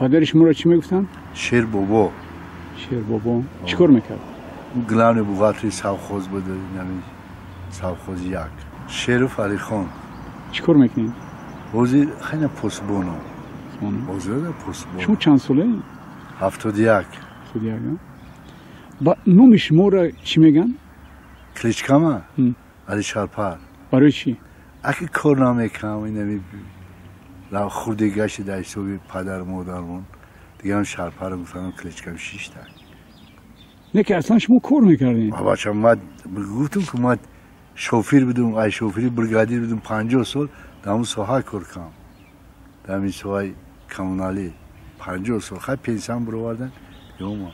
Падари шуморо чӣ мегуфтанд? Шер Бобо. Шер Бобо. Чӣ кор мекард? Главный бухгалтери совхоз буд, ҳамин совхози як. Шеров Алихон. Чӣ кор мекунед? Ҳозир хеле посбоном. Ҳозир посбон. Шумо чанд соле? 71. 71. Ба номи шуморо чӣ мегӯянд? Кличкама? Али Шарпар. Барои чӣ? Аки кор намекунам, инами хурде гашти дар ҳисоби падару модармон. Дигарам Шарпарро гуфтам, кличкам шишта. Не ки аслан шумо кор мекардед? Бача, ман гуфтам, ки ман шофир будум, ай шофири бригадир будум, 50 сол дар ҳамун соҳа кор кардам. Дар ҳамин соҳаи коммуналӣ 50 сол. Хай, пенсиям бировардан, ёма.